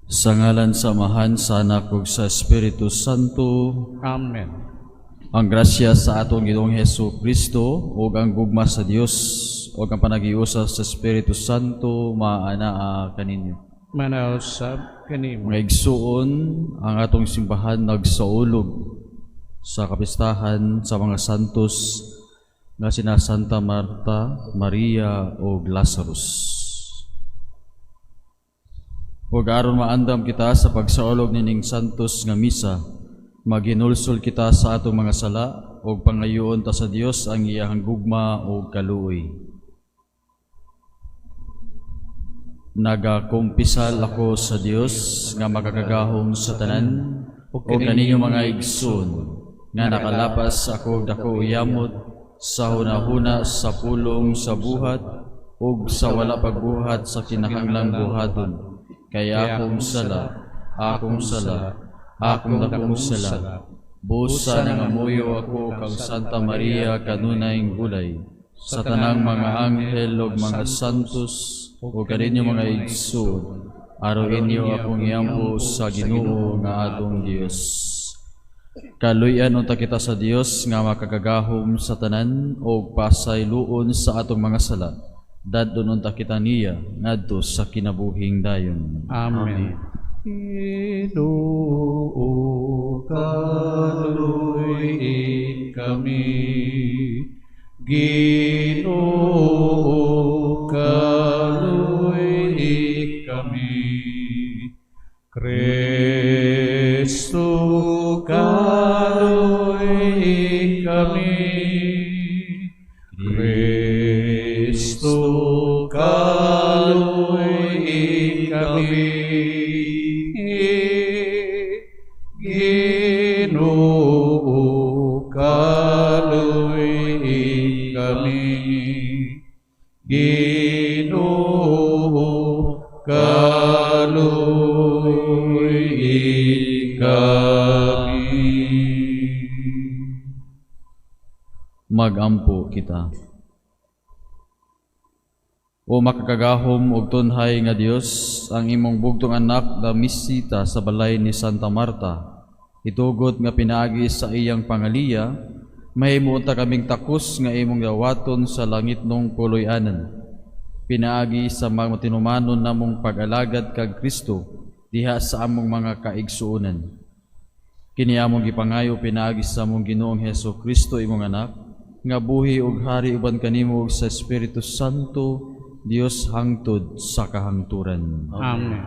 Sa ngalan sa Amahan, sa Anak ug sa Espiritu Santo. Amen. Ang grasya sa atong Ginoong Hesus Kristo ug ang gugma sa Dios ug ang panaghiusa sa Espiritu Santo maanaa kaninyo. Manausab kanimo. Mga igsuon, ang atong simbahan nagsaulog sa kapistahan sa mga santos nga sina Santa Marta, Maria ug Lazarus. Ug aron maandam kita sa pagsaulog nining santos nga misa, maghinulsol kita sa atong mga sala ug pangayoon ta sa Dios ang iyang gugma ug kaluoy. Nagakumpisal ako sa Dios nga makakagahom sa tanan ug kaninyo mga igsoon nga nakalapas ako og dako yamot sa hunahuna, sa pulong, sa buhat ug sa wala pagbuhat sa kinahanglang buhaton. Kay akong sala, akong sala, akong dakong sala. Busa nangamuyo ako kang Santa Maria kanunay gulay, sa tanang mga anghel ug mga santos ug kaninyo mga igsoon, aron inyo akong iampo sa Ginoo nga atong Dios. Kaluy-an unta kita sa Dios nga makakagahom sa tanan ug pasayloon sa atong mga sala. Dadon unta kita niya ngadto sa kinabuhing dayon. Amen. Ginoo, kaluy kami. Ginoo, kaluy kami. Kristo, kaluy kami. Kristo, kaluy kami. Ginoo, kaluy kami. Ginoo, kaluy kami. Magampo kita. O makakagahom og tunhay nga Dios, ang imong bugtong anak na misita sa balay ni Santa Marta, itugot nga pinaagi sa iyang pangaliya, mahimo unta kaming takos nga imong dawaton sa langitnong puloy-anan. Pinaagi sa mga matinumanon namong pag-alagad kag Kristo diha sa among mga kaigsuonan. Kini among gipangayo pinaagi sa among Ginoong Hesus Kristo, imong anak, nga buhi ug hari uban kanimo ug sa Espiritu Santo, Dios hangtod sa kahangturan. Amen.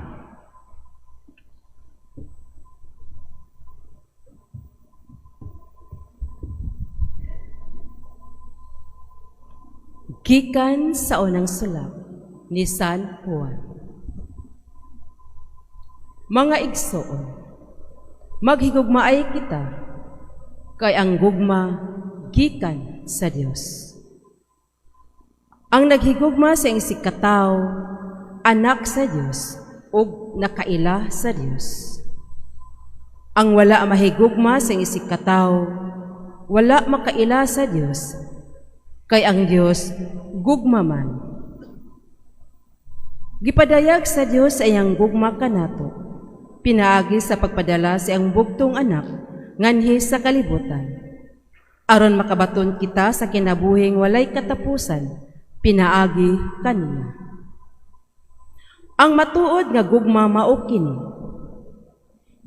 Gikan sa unang sulat ni San Juan. Mga igsoon, maghigugmaay kita, kay ang gugma gikan sa Dios. Ang naghigugma sa iyang isigkatawo, anak sa Dios ug nakaila sa Dios. Ang wala mahigugma sa iyang isigkatawo, wala makaila sa Dios, kay ang Dios gugma man. Gipadayag sa Dios sa iyang gugma kanato, pinaagi sa pagpadala sa iyang bugtong anak nganhi sa kalibutan, aron makabaton kita sa kinabuhing walay katapusan, pinaagi kaniya. Ang matuod nga gugma mao kini: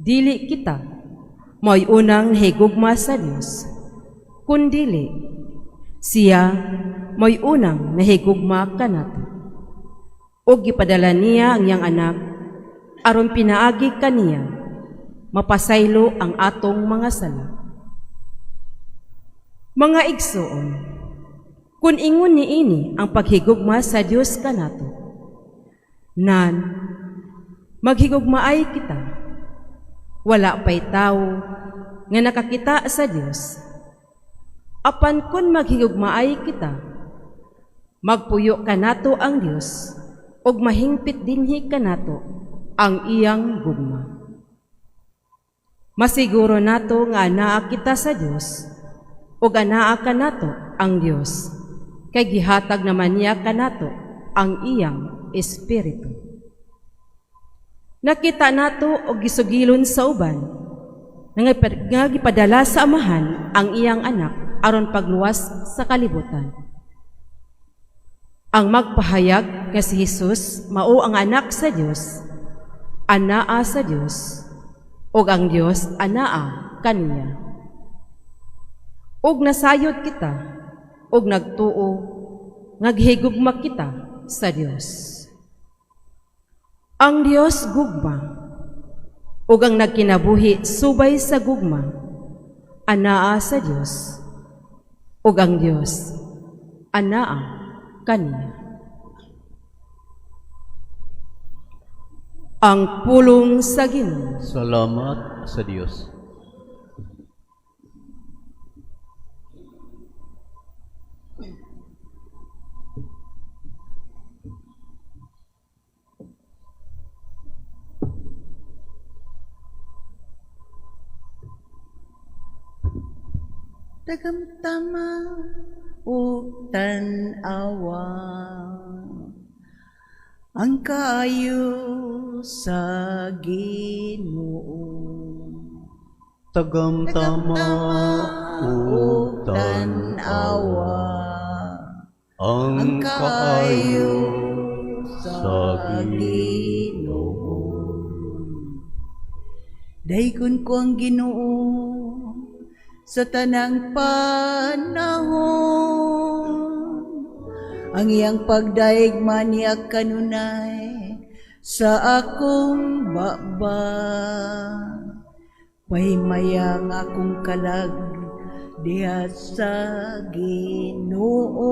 dili kita mao'y unang nahigugma sa Dios, kundili siya mao'y unang nahigugma kanato. Ug gipadala niya ang iyang anak aron pinaagi kaniya mapasaylo ang atong mga sala. Mga igsoon, kun ingon niini ang paghigugma sa Dios kanato, nan maghigugmaay kita. Wala pa'y tawo nga nakakita sa Dios. Apan kun maghigugmaay kita, magpuyo kanato ang Dios ug mahingpit dinhi kanato ang iyang gugma. Masiguro nato nga anaa kita sa Dios ug anaa kanato ang Dios, kay gihatag naman niya kanato ang iyang Espiritu. Nakita nato og gisugilon sa uban nga gipadala sa Amahan ang iyang anak aron pagluwas sa kalibutan. Ang magpahayag nga si Jesus mao ang anak sa Dios, anaa sa Dios, ug ang Dios anaa kaniya. Ug nasayod kita ug nagtuo nga gihigugma kita sa Dios. Ang Dios gugma, ug ang nagkinabuhi subay sa gugma, anaa sa Dios, ug ang Dios anaa kaniya. Ang pulong sa Ginoo. Salamat sa Dios. Tagamtama ug tan-awa ang kaayo sa Ginoo. Tagamtama ug tan-awa ang kaayo sa Ginoo. Daygon ko ang Ginoo sa tanang panahon. Ang iyang pagdaig maniya kanunay sa akong baba. Pahimaya ang akong kalag diha sa Ginoo.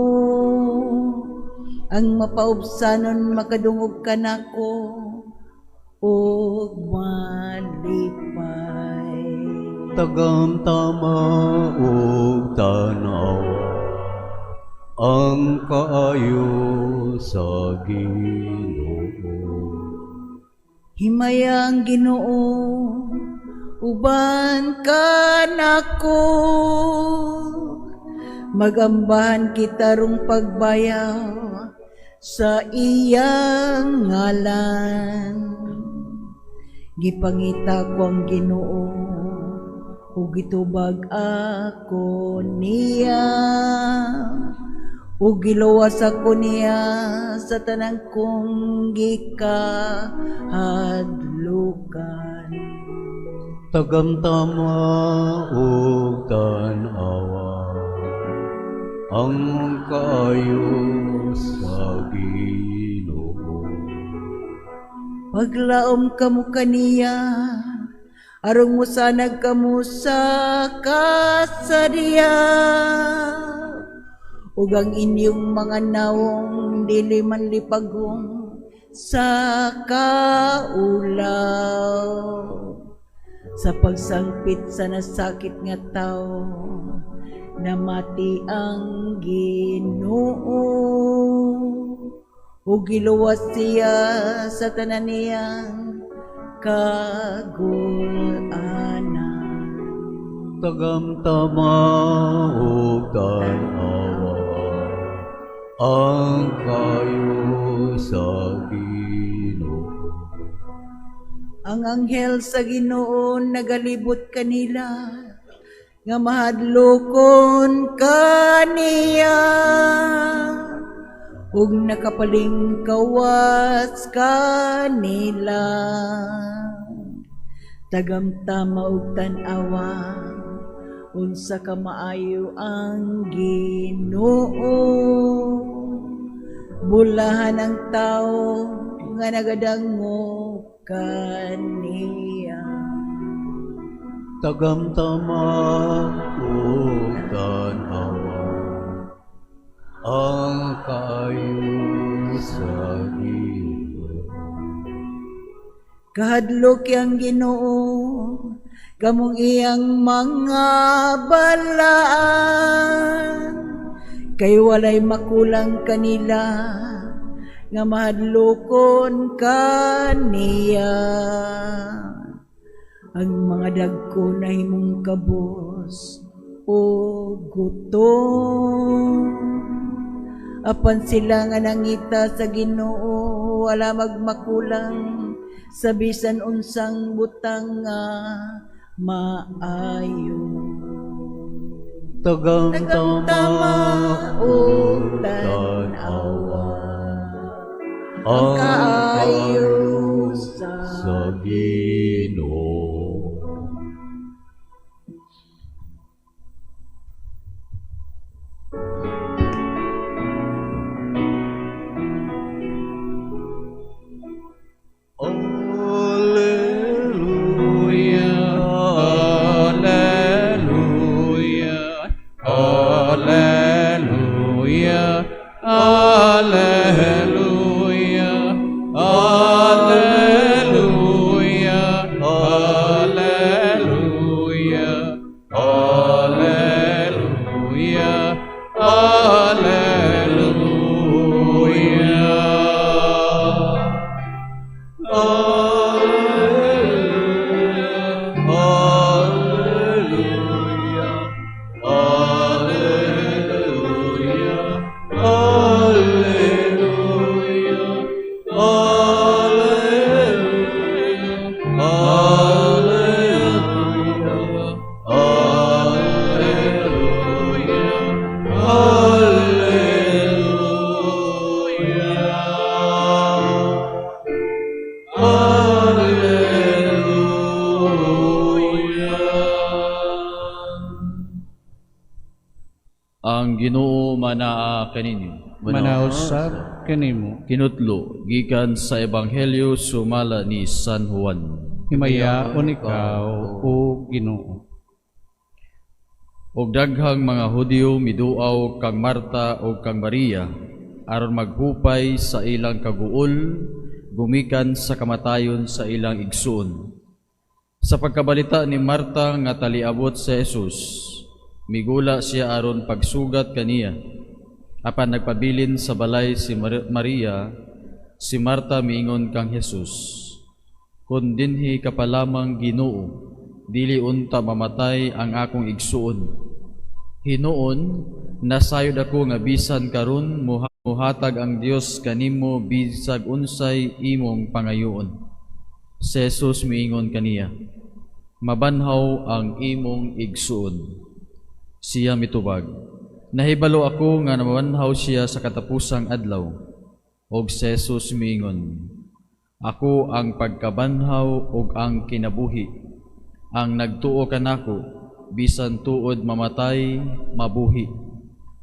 Ang mapaubsanon makadungog kanako ug malipay. Tagamtama ug tan-awa ang kaayo sa Ginoo. Himaya ang Ginoo uban kanako. Magambahan kita rong pagbayaw sa iyang ngalan. Gipangita ko ang Ginoo ug gitubag ako niya, ug giluwas ako niya sa tanang kong gikahadlukan. Tagamtama ug tan-awa ang kaayo sa Ginoo. Paglaom kamo kaniya, aron mosanag kamo sa kasadya, ug ang inyong mga nawong dili man lipagong sa kaulaw. Sa pagsangpit sa nasakit nga tawo, namati ang Ginoo, ug giluwas siya sa tanan niyang kagul-anan. Tagamtama ug tan-awa ang kaayo sa Ginoo. Ang anghel sa Ginoo nagalibot kanila nga mahadlokon kaniya, ug nakapalingkawas kanila. Tagamtama ug tan-awa unsa ka maayo ang Ginoo. Bulahan ang tawo nga nagadangop kaniya. Tagamtama ug tan-awa ang kaayo sa Ginoo. Kahadlok ang Ginoo kamong iyang mga balaan, kay walay makulang kanila nga mahadlokon kaniya. Ang mga dagko nahimong kabos o gutom, apan sila nga nangita sa Ginoo wala magmakulang Sa bisan unsang butang nga maayo. Tagamtama Tagamtama ug ug tan-awa tan-awa ang ang kaayo kaayo sa sa Ginoo. Alleluia, Alleluia, Alleluia, Alleluia, Alleluia, Alleluia, Alleluia, Alleluia. Alleluia, Alleluia, Alleluia, Alleluia, Alleluia, Alleluia, Alleluia, Alleluia. Alleluia. Ang Ginoo manaa kaninyo. Manaa usab kanimo. Kinutlo gikan sa Ebanghelyo sumala ni San Juan. Himayaon ikaw, o Ginoo. Og daghang mga Hudyo miduaw kang Marta ug kang Maria aron maghupay sa ilang kaguol gumikan sa kamatayon sa ilang igsuon. Sa pagkabalita ni Marta nga taliabot sa Jesus, migula siya aron pagsugat kaniya. Apan nagpabilin sa balay si Maria, si Marta miingon kang Jesus, "Kun dinhi ka pa lamang, Ginoo, dili unta mamatay ang akong igsuon. Hinuon, nasayod ako nga bisan karon muhatag ang Dios kanimo bisag unsay imong pangayoon." Si Jesus miingon kaniya, "Mabanhaw ang imong igsuon." Siya mitubag, "Nahibalo ako nga mabanhaw siya sa katapusang adlaw." Og si Jesus miingon, "Ako ang pagkabanhaw ug ang kinabuhi. Ang nagtuo kanako, bisan tuod mamatay, mabuhi.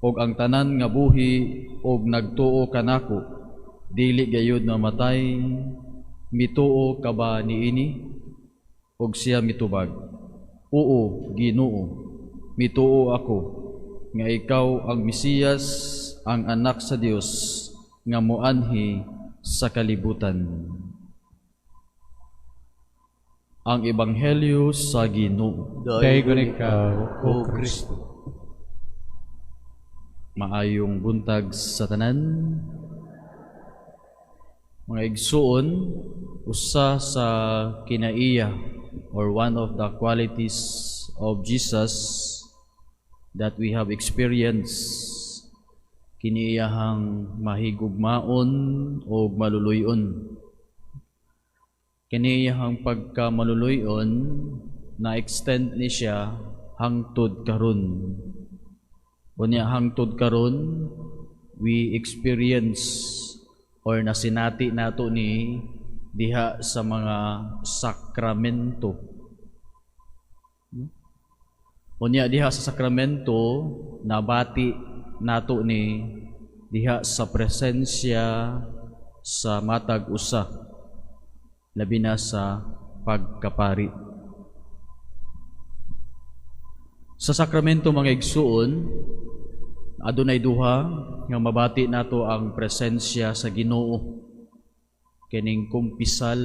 Ug ang tanan nga buhi ug nagtuo kanako, dili gayud mamatay. Mituo ka ba niini?" Ug siya mitubag, "Oo, Ginoo, mituo ako nga ikaw ang Mesiyas, ang anak sa Dios nga moanhi sa kalibutan." Ang Ebanghelyo sa Ginoo. Daygon ikaw, O Kristo. Maayong buntag sa tanan. Mga igsuon, usa sa kinaiya or one of the qualities of Jesus that we have experienced, kini iyahang mahigugmaon o maluluyon. Kini iyahang pagkamaluluyon na extend ni siya hangtod karon. Unya hangtod karon, we experience or nasinati nato ni diha sa mga sakramento. Unya diha sa sakramento, nabati nato ni diha sa presensya sa matag usa, labi na sa pagkapari. Sa sakramento, mga igsuon, adunay duha nga mabati nato ang presensya sa Ginoo, kining kumpisal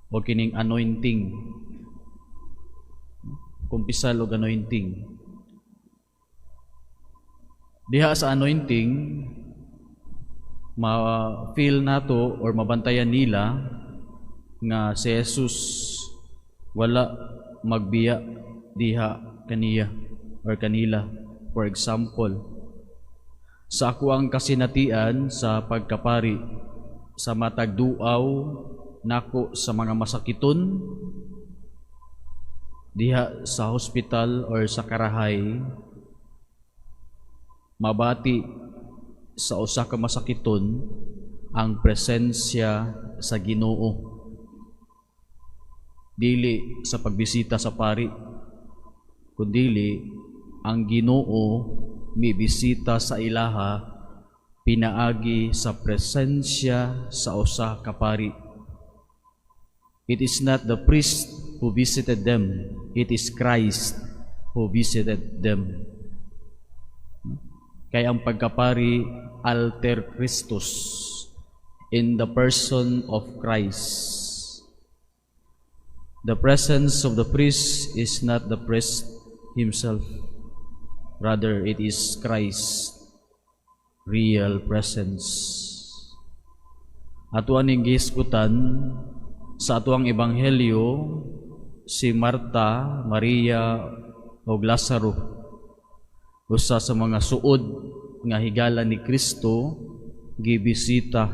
o kining anointing. Kumpisal o anointing. Diha sa anointing, ma-feel nato or mabantayan nila nga si Jesus wala magbiya diha kaniya or kanila. For example, sa ako ang kasinatian sa pagkapari, sa matag duaw, nako sa mga masakiton diha sa hospital or sa karahay, mabati sa usa ka masakiton ang presensya sa Ginoo, dili sa pagbisita sa pari, kundili ang Ginoo mibisita sa ilaha pinaagi sa presensya sa usa ka pari. It is not the priest who visited them, it is Christ who visited them. Kay ang pagkapari alter Christus, in the person of Christ. The presence of the priest is not the priest himself. Rather, it is Christ's real presence. Ato aning gihisgutan sa atuang ebanghelyo, si Marta, Maria ug Lazaro, usa sa mga suod nga higala ni Kristo, gibisita.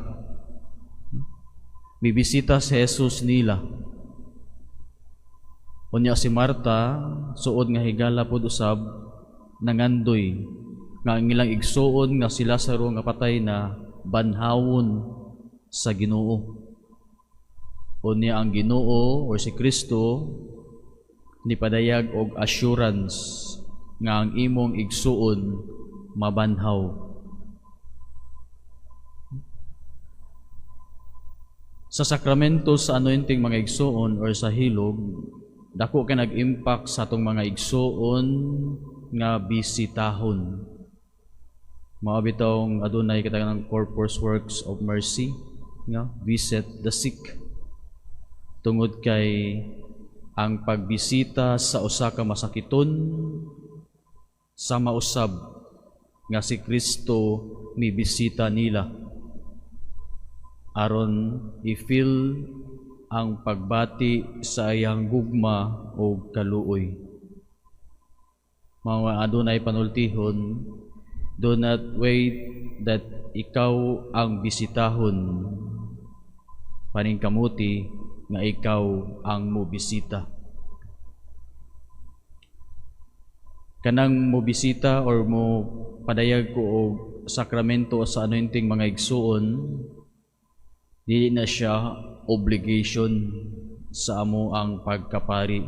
Bibisita si Jesus nila. Unya si Marta, suod nga higala pod usab, nangandoy nga ang ilang igsuon nga si Lazaro nga patay na banhawon sa Ginoo. Unya ang Ginoo or si Kristo nipadayag og assurance nga ang imong igsuon mabanhaw. Sa sakramento sa anointing, mga igsuon, or sa hilog, dako kay nag-impact sa atong mga igsuon nga bisitahon. Mao bitong adunay kita ng Corpus Works of Mercy nga visit the sick. Tungod kay ang pagbisita sa usa ka masakiton sama usab nga si Kristo mibisita nila aron i-feel ang pagbati sa iyang gugma o kaluoy. Mga adunay panultihon, do not wait that ikaw ang bisitahon. Paningkamuti nga ikaw ang mobisita. Kanang mobisita or mo padayag ko og sakramento sa anointing, mga igsuon, dili na siya obligation sa amo ang pagkapari.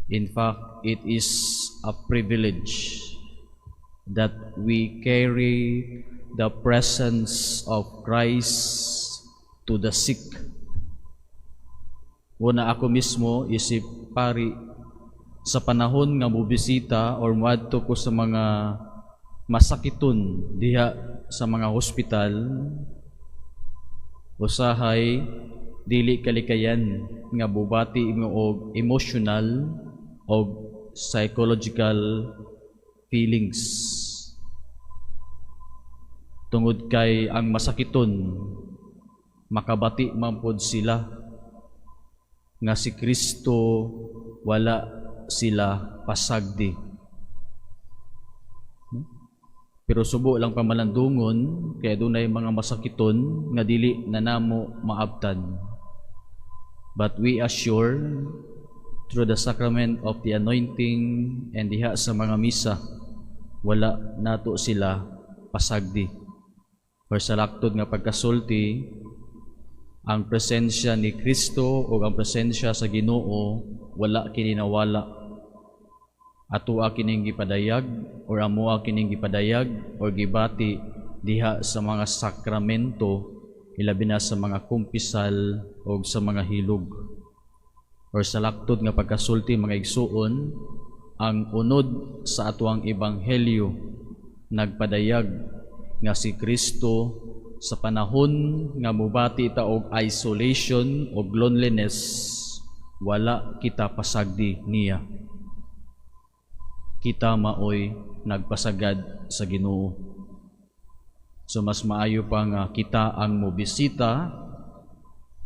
In fact, it is a privilege that we carry the presence of Christ to the sick. Una ako mismo isip pari, sa panahon nga mobisita or moadto ko sa mga masakiton diha sa mga hospital, usahay dili kalikayan nga bubati mo og emotional o psychological feelings tungod kay ang masakiton makabati man pod sila nga si Kristo wala sila pasagdi. Pero subo lang pamalandungon kay adunay mga masakiton nga dili na namo maabtan. But we assure through the sacrament of the anointing and diha sa mga misa, wala nato sila pasagdi. Or sa laktod nga pagkasulti, ang presensya ni Kristo o ang presensya sa Ginoo wala kini nawala. Atoa kining gipadayag or amoa kining gipadayag or gibati diha sa mga sakramento, ilabi na sa mga kumpisal o sa mga hilog. Or sa laktod nga pagkasulti, mga igsuon, ang unod sa atuang ebanghelyo nagpadayag nga si Kristo, sa panahon nga mubati ta og isolation og loneliness, wala kita pasagdi niya. Kita maoy nagpasagad sa Ginoo. So mas maayo pa nga kita ang mobisita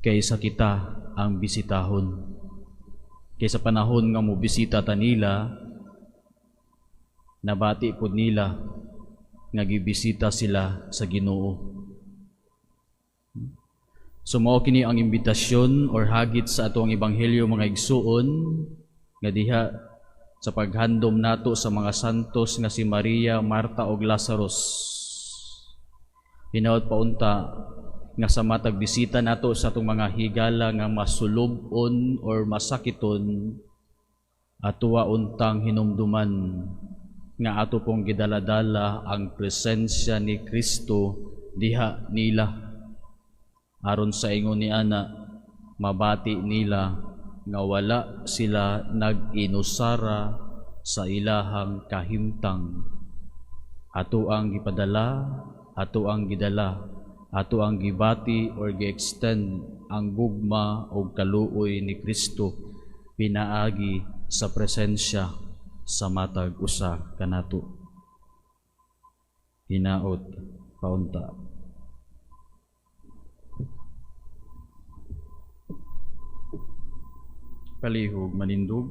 kaysa kita ang bisitahon. Kaysa panahon nga mobisita ta nila, nabati pod nila nga gibisita sila sa Ginoo. So mao kini ang imbitasyon or hagit sa atong ebanghelyo, mga igsuon, nga diha sa paghandom nato sa mga santos nga si Maria, Marta ug Lazarus. Hinaot paunta nga sa matag bisita nato sa atong mga higala nga masulub-on or masakiton, atoa untang hinumduman nga ato pong gidaladala ang presensya ni Kristo diha nila, aron sa ingon ni ana mabati nila nga wala sila nag-inusara sa ilahang kahimtang. Ato ang gipadala, ato ang gidala, ato ang gibati or gi-extend ang gugma o kaluoy ni Kristo pinaagi sa presensya sa matag usa kanato. Hinaot paunta. Palihog manindog.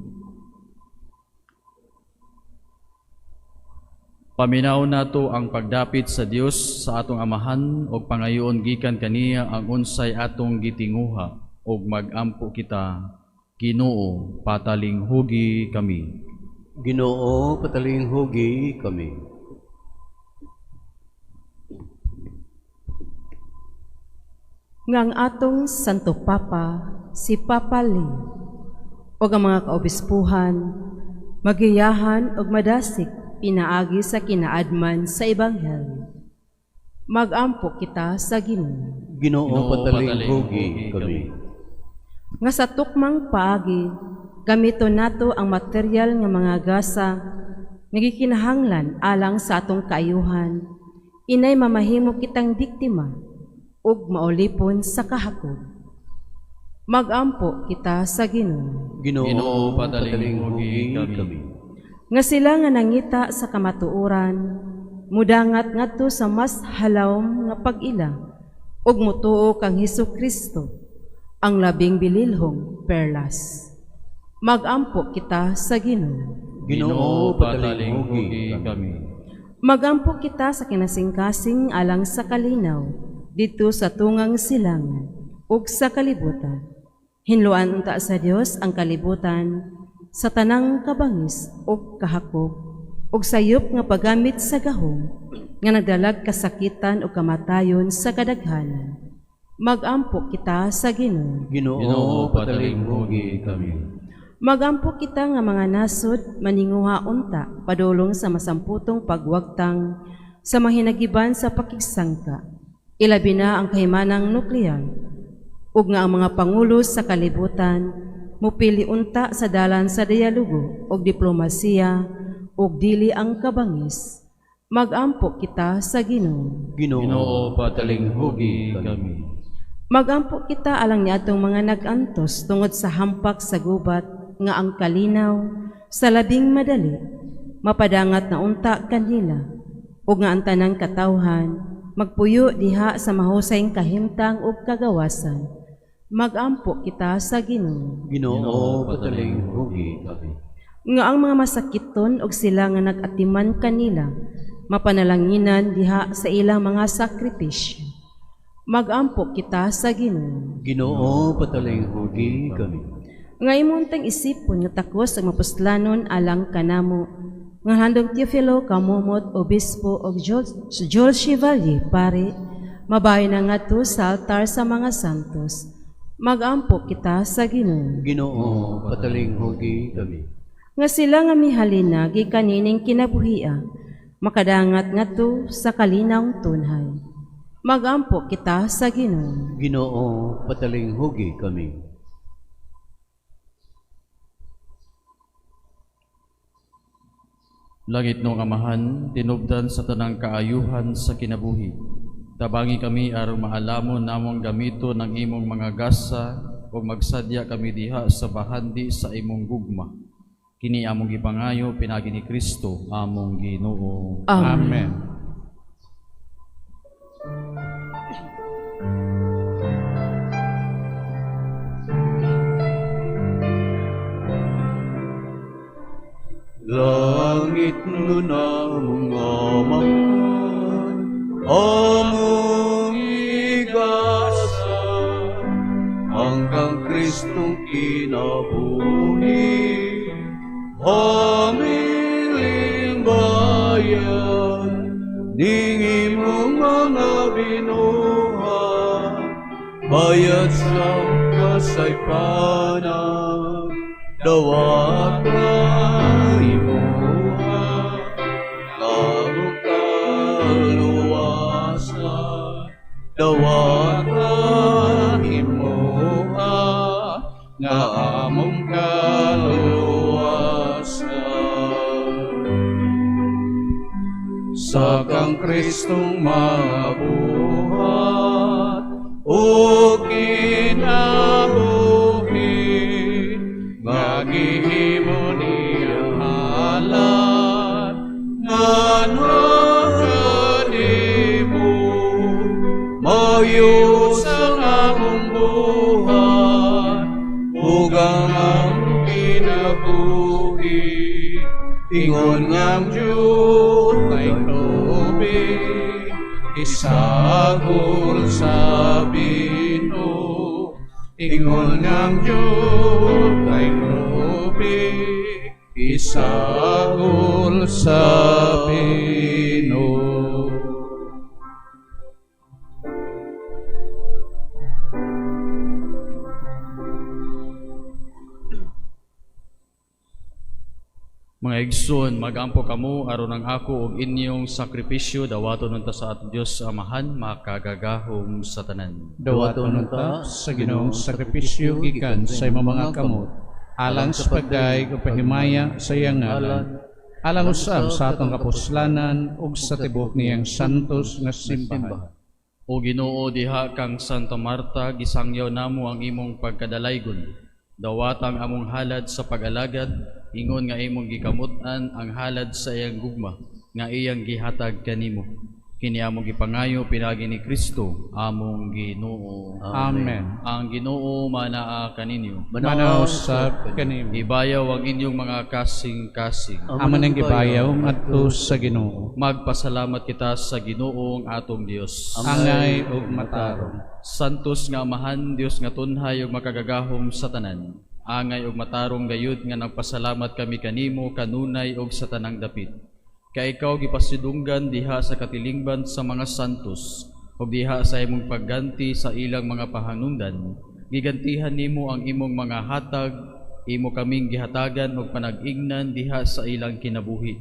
Paminaw nato ang pagdapit sa Dios sa atong Amahan og pangayoon gikan kaniya ang unsay atong gitinguha, og magampo kita. Ginoo, patalinghugi kami. Ginoo, patalinghugi kami. Nga ang atong Santo Papa, si Papa Leo, ug ang mga kaobispuhan, magiyahan ug madasik pinaagi sa kinaadman sa Ebanghelyo. Magampo kita sa Ginoo. Ginoo, Ginoo, patalinghugi kami. Nga sa tukmang paagi, gamiton nato ang material nga mga gasa nga gikinahanglan alang sa atong kaayuhan, inay mamahimo kitang biktima ug maulipon sa kahakog. Magampo kita sa Ginoo. Ginoo, Ginoo, patalinghugi kami. Nga sila nga nangita sa kamatuoran, mudangat ngadto sa mas halawom nga pag-ila ug mutuo kang Hesus Kristo, ang labing bililhong perlas. Magampo kita sa Ginoo. Ginoo, patalinghugi kami. Magampo kita sa kinasingkasing alang sa kalinaw didto sa tungang silangan ug sa kalibutan. Hinloan unta sa Dios ang kalibutan sa tanang kabangis ug kahakog ug sayop nga paggamit sa gahom nga nagdalag kasakitan ug kamatayon sa kadaghanan. Magampo kita sa Ginoo. Ginoo, Ginoo, patalinghugi kami. Magampo kita nga mga nasod maninguha unta padulong sa masamputong pagwagtang sa mahinagiban sa pakigsangka, ilabi na ang kahimanang nuklear, ug nga ang mga pangulo sa kalibutan mupili unta sa dalan sa dialogo ug diplomasiya ug dili ang kabangis. Magampo kita sa Ginoo. Ginoo, Ginoo, patalinghugi kami. Magampo kita alang niadtong mga nag-antos tungod sa hampak sa gubat nga ang kalinaw sa labing madali mapadangat na unta kanila, ug nga ang tanang katawhan magpuyo diha sa mahusay kahimtang ug kagawasan. Magampo kita sa Ginoo. Ginoo, patalinghugi kami. Nga ang mga masakiton og sila nga nag-atiman kanila mapanalanginan diha sa ilang mga sakripisyo. Magampo kita sa Ginoo. Ginoo, patalinghugi kami. Nga imong isipon nga takos ang mapuslanon alang kanamo, nga handong Teofilo Camomot, Obispo og Jules Chevalier pare, mabayo na ngadto sa altar sa mga santos. Magampo kita sa Ginoo. Ginoo, patalinghugi kami. Nga sila nga mihalina gikan niining kinabuhia, makadangat ngadto sa kalinawng tunhay. Magampo kita sa Ginoo. Ginoo, patalinghugi kami. Langit nung Amahan, tinubdan sa tanang kaayuhan sa kinabuhi. Tabangi kami aron maalamon namong gamito ng imong mga gasa ug magsadya kami diha sa bahandi sa imong gugma. Kini among gipangayo pinaagi ni Kristo among Ginoo. Amen. Amen. Langit nun among Amahan, among igasa, kinabuhi, hamiling bayan ning imong mga binuhat, bayad sa kasaypanan, dawat imuha, among kaluwasan, dawat imuha, nga among kaluwasan. Sa kang Kristong mabuhat o kinabuhi, nga gihimo niyang halad nganha kanimo, maayo sa among buhat ug ang among kinabuhi, ingon nga ang Diyos kay tubig isagol sa bino, ingon nga ang Diyos kay tubig isagol sa bino. Mga igsoon, magampo kamo aron ang ako ug inyong sakripisyo dawaton unta sa atong Dios Amahan makagagahom sa tanan. Dawaton unta sa Ginoong sakripisyo gikan sa imong mga kamot, alang sa pagdayeg ug pahimaya sa iyang ngalan, alang usab sa atong kapuslanan ug sa tibuok niyang santos nga simbahan. O Ginoo, diha kang Santa Marta, gisangyaw namo ang imong pagkadalaygon. Dawatang among halad sa pag-alagad, ingon nga imong gikamut-an ang halad sa iyang gugma, nga iyang gihatag kanimo. Kini among gipangayo pinaagi ni Kristo, among Ginoo. Amen. Ang Ginoo manaa kaninyo. Manaw usab kanimo. Ibayaw ang inyong mga kasing-kasing. Amo nang gibayaw ngadto sa Ginoo. Magpasalamat kita sa Ginoo ang atong Dios. Angay ug matarong. Santos nga Amahan, Dios nga tunhay ug makagagahom sa tanan. Angay ug matarong gayud nga nagpasalamat kami kanimo kanunay ug sa tanang dapit. Kay ikaw gipasidunggan diha sa katilingban sa mga santos ug diha sa imong pagganti sa ilang mga pahanungdan, gigantihan nimo ang imong mga hatag, imo kaming gihatagan og panag-ingnan diha sa ilang kinabuhi.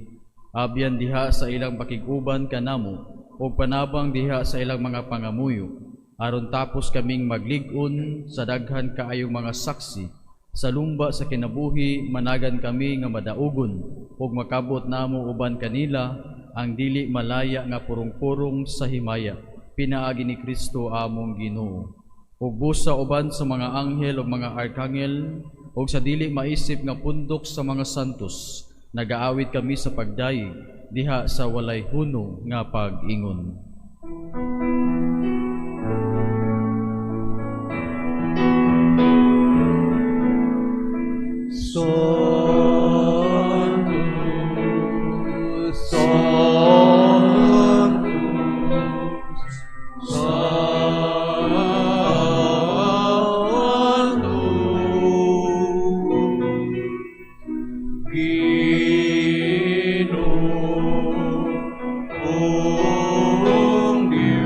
Abyan diha sa ilang pakig-uban kanamo ug panabang diha sa ilang mga pangamuyo, aron tapos kaming maglig-on sa daghan kaayong mga saksi. Sa lumba sa kinabuhi managan kami nga madaugon ug makabot namo uban kanila ang dili malaya nga purong-purong sa himaya, pinaagi ni Kristo among Ginoo. Ug busa uban sa mga anghel ug mga arkanghel ug sa dili maisip nga pundok sa mga santos, nagaawit kami sa pagdayeg diha sa walay huno nga pag-ingon. Santo, Santo, Santo, Ginoong Diyos,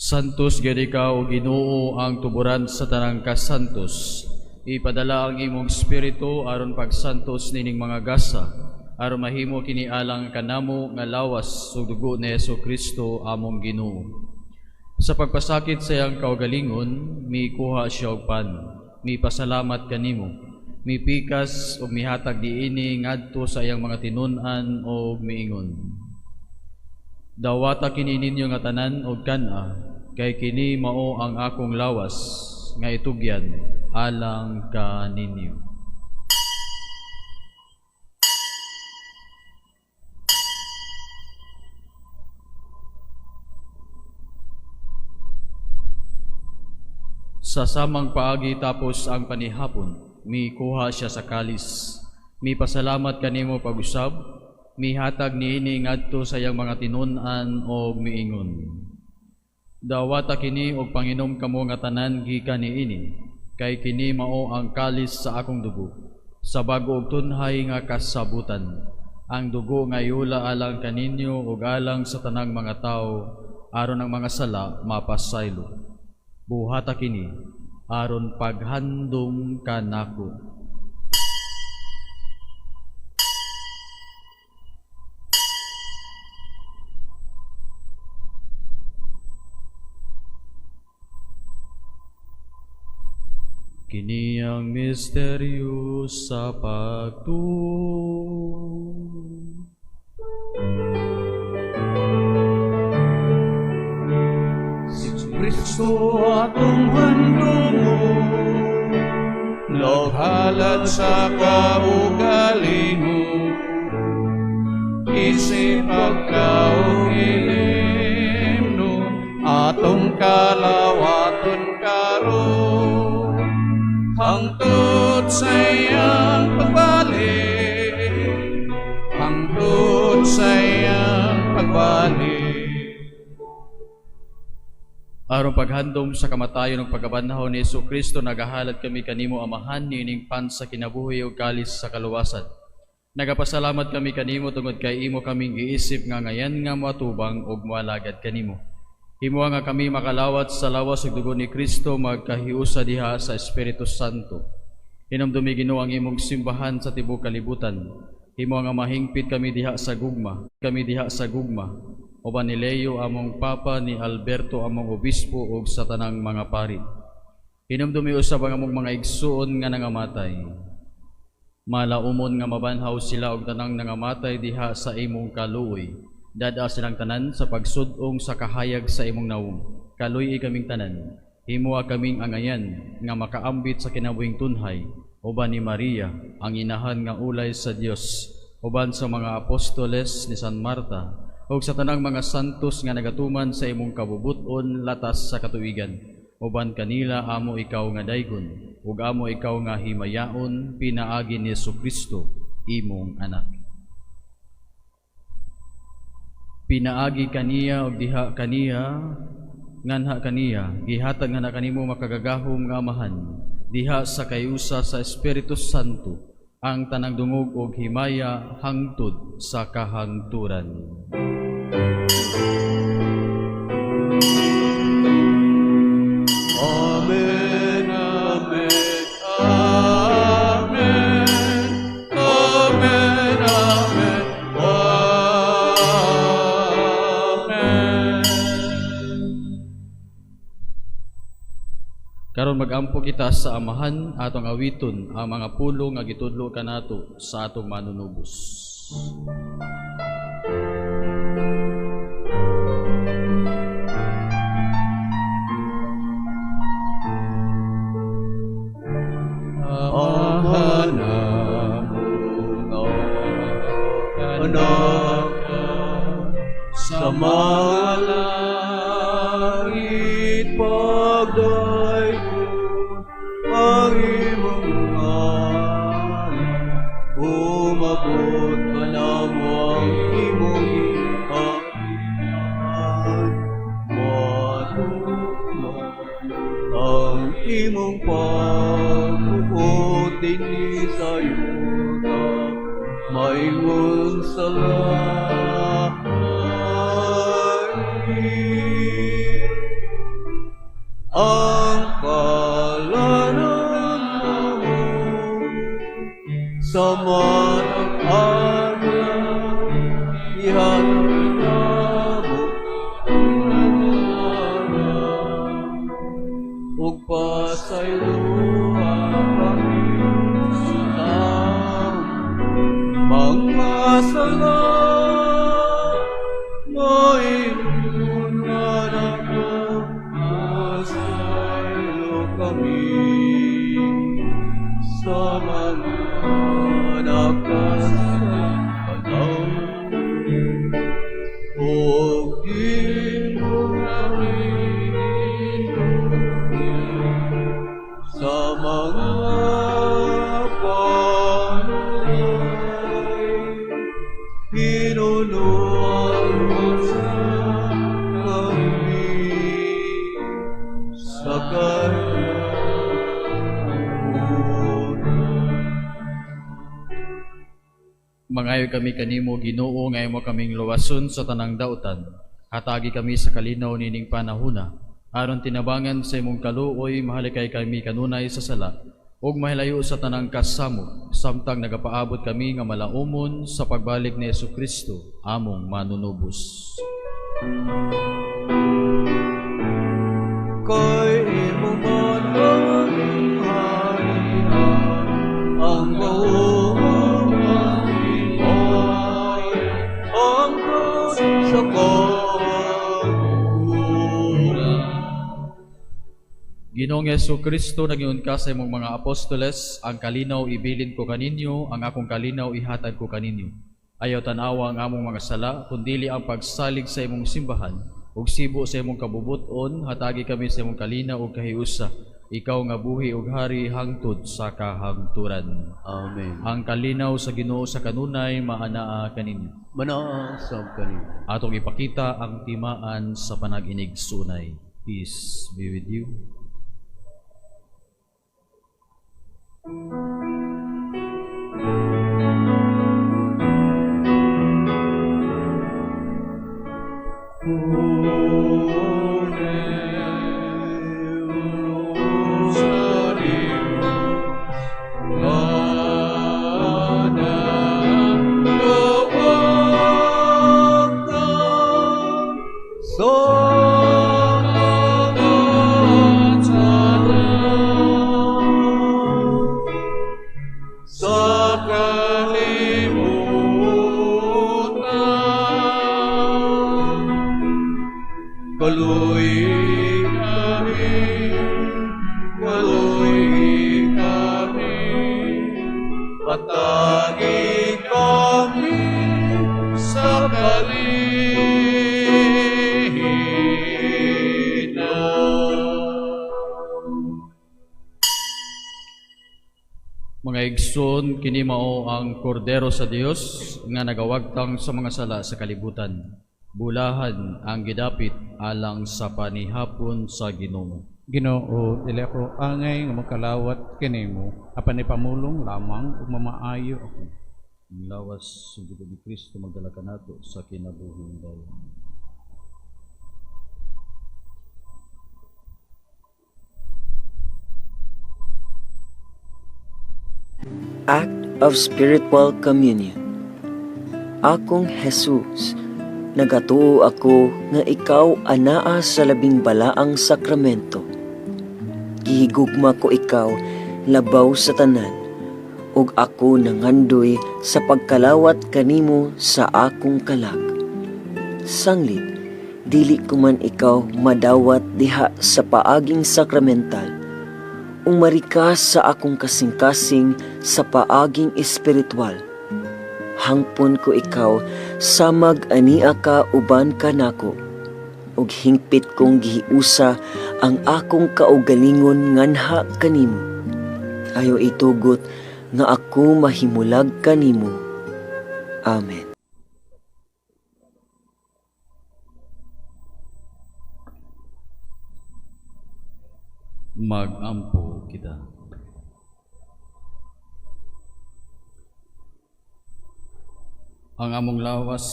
Santos gyud ikaw, Ginoo, ang tuburan sa tanang kasantos. Ipadala ang imong espiritu aron pagsantos nining mga gasa, aron mahimo kini alang kanamo nga lawas ug dugo ni Hesus Kristo among Ginoo. Sa pagpasakit sa iyang kaugalingon, mikuha siya og pan, mipasalamat kanimo, mipikas ug mihatag diini ngadto sa iyang mga tinun-an ug miingon: Dawata kini ninyo nga tanan og kan-a, kay kini mao ang akong lawas nga itugyan alang kaninyo. Sa samang paagi tapos ang panihapon, mikuha siya sa kalis, mipasalamat kanimo pag-usab, mihatag niini ngadto sa iyang mga tinun-an og miingon: Dawata kini og panginom kamo nga tanan gikan niini, kay kini mao ang kalis sa akong dugo, sa bag-o og tunhay nga kasabutan, ang dugo nga iula alang kaninyo ug alang sa tanang mga tawo, aron ang mga sala mapasaylo. Buhata kini aron paghandom kanako. Kini ang misteryo sa pagtuo. Si Kristo atong handumon, naghalad sa kaugalingon, isip pagkauilimno, atong kalawaton karon, hangtod sa iyang pagbalik, hangtod sa iyang pagbalik. Aron paghandom sa kamatayon ug pagkabanhaw ni Hesus Kristo, nagahalad kami kanimo Amahan niining pan sa kinabuhi ug kalis sa kaluwasan. Nagapasalamat kami kanimo tungod kay imo kaming giisip nga ngayan nga moatubang ug moalagad kanimo. Himoa nga kami makalawat sa lawas ug dugo ni Kristo magkahiusa diha sa Espiritu Santo. Hinumdumi Ginoo ang imong simbahan sa tibuok kalibutan. Himoa nga mahingpit kami diha sa gugma, kami diha sa gugma. Uban ni Leo among Papa, ni Alberto among Obispo ug sa tanang mga pari. Hinumdumi usab ang among mga igsuon nga nangamatay. Malaumon nga mabanhaw sila og tanang nangamatay diha sa imong kaluoy. Dada silang tanan sa pagsud-ong sa kahayag sa imong nawong. Kaluy-i kaming tanan. Himoa kaming angayan nga makaambit sa kinabuhing tunhay. Uban ni Maria, ang inahan nga ulay sa Dios. Uban sa mga apostoles ni San Marta, ug sa tanang mga santos nga nagatuman sa imong kabubut-on latas sa katuigan. Uban kanila amo ikaw nga daygon, ug amo ikaw nga himayaon pinaagi ni Jesucristo imong anak. Pinaagi kaniya ug diha kaniya nganha kaniya gihatag nga kanimo makagagahom nga Amahan diha sa kayusa sa Espiritu Santo ang tanang dungog og himaya hangtod sa kahangturan. Amen, amen, amen, amen, amen, amen. Karon magampo kita sa Amahan atong awiton ang mga pulong nga gitudlo kanato sa atong manunubos. Amahan among anak sa mga langit, pagdaygon ang imong ngalan, umabot kanamo ang imong gingharian, matuman ang imong pagbuot dinhi sa yuta, maingon sa langit. Paingon nga nakapasaylo kami sa mga nakasala ug di mo kami sa mga panulay, hinunuan mo sa kami sa kanya. Mangayo kami kanimo, Ginoo, nga imo kaming luwason sa tanang dautan. Hatagi kami sa kalinaw nining panahuna, aron tinabangan sa imong kaluoy mahalikay kami kanunay sa sala ug mahilayo sa tanang kasamok, samtang nagapaabot kami nga malaumon sa pagbalik ni Hesukristo, among manunubos. Kay imo man ang harian, ang gahom, ang himaya, ang sa kagura. Ginoong Hesukristo, nagingon ka sa imong mga apostoles, ang kalinaw ibilin ko kaninyo, ang akong kalinaw ihatag ko kaninyo. Ayaw tan-awa ang among mga sala, kundili ang pagsalig sa imong simbahan, ug sibo sa imong kabubuton, hatagi kami sa imong kalinaw ug kahiusa. Ikaw nga buhi ug hari hangtod sa kahangturan. Amen. Ang kalinaw sa Ginoo sa kanunay maanaa kaninyo. Manaa sab kaninyo. Atong ipakita ang timaan sa panag-inig sunay. Peace be with you. Mga igsoon, kini mao ang kordero sa Dios nga nagawagtang sa mga sala sa kalibutan. Bulahan ang gidapit alang sa panihapon sa Ginoo. Ginoo, dili ako angay nga makalawat kanimo, apan ipamulong lamang ug mamaayo ako. Ang lawas ug dugo ni Kristo magdala kanato sa kinabuhing dayon. Act of Spiritual Communion. Akong Jesus, nagatuo ako nga ikaw anaa sa labing balaang sakramento. Gihigugma ko ikaw labaw sa tanan, ug ako nangandoy sa pagkalawat kanimo sa akong kalag. Sanglit, dili ko man ikaw madawat diha sa paaging sakramental. Umari ka sa akong kasing-kasing sa paaging espiritual. Hangpon ko ikaw samag ania ka uban ka nako, ug hingpit kong gihiusa ang akong kaugalingon nganha kanimo. Ayaw itugot nga ako mahimulag kanimo. Amen. Magampo kita. Ang among lawas,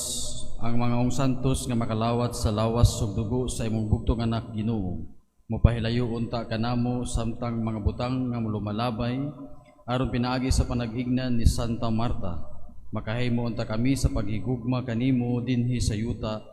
ang mga ong santos nga makalawat sa lawas ug dugo sa imong bugtong anak Ginoo, mopahilayo unta kanamo samtang mga butang nga lumalabay aron pinaagi sa panag-ignan ni Santa Marta, makahimo unta kami sa paghigugma kanimo dinhi sa yuta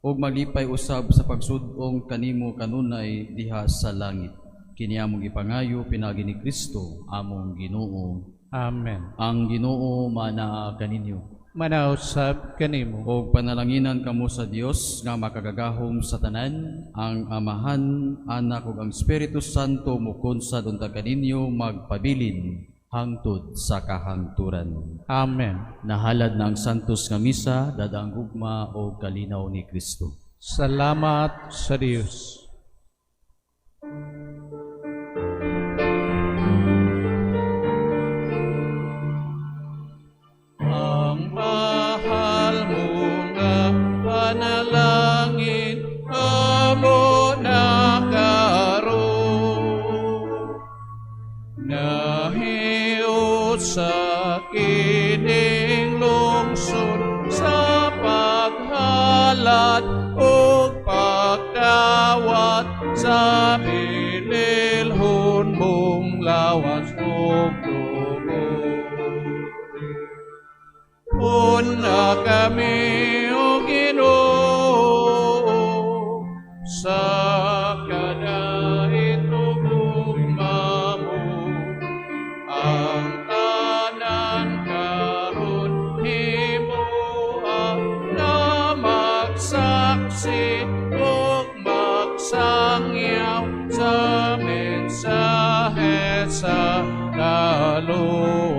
ug maglipay usab sa pagsud-ong kanimo kanunay diha sa langit. Kini among gipangayo pinaagi ni Kristo among Ginoo. Amen. Ang Ginoo manaa kaninyo. Manausab kanimo. Og panalanginan kamo sa Dios nga makagagahom sa tanan, ang Amahan, Anak ug ang Espiritu Santo mukonsad unta kaninyo magpabilin hangtod sa kahangturan. Amen. Nahalad na ang Santos nga Misa, dada ang gugma o kalinaw ni Kristo. Salamat sa Dios. Ang mahal mo nga panalangin amo na karon, nahiot sa kining lungsod sa paghalad ug pagdawat sa bililhon mong lawas ug dugo. Una kami, O Ginoo, sa kadait ug gugma mo. Ang tanan karon himoa na magsaksi ug magsangyaw sa mensahe sa kaluwasan.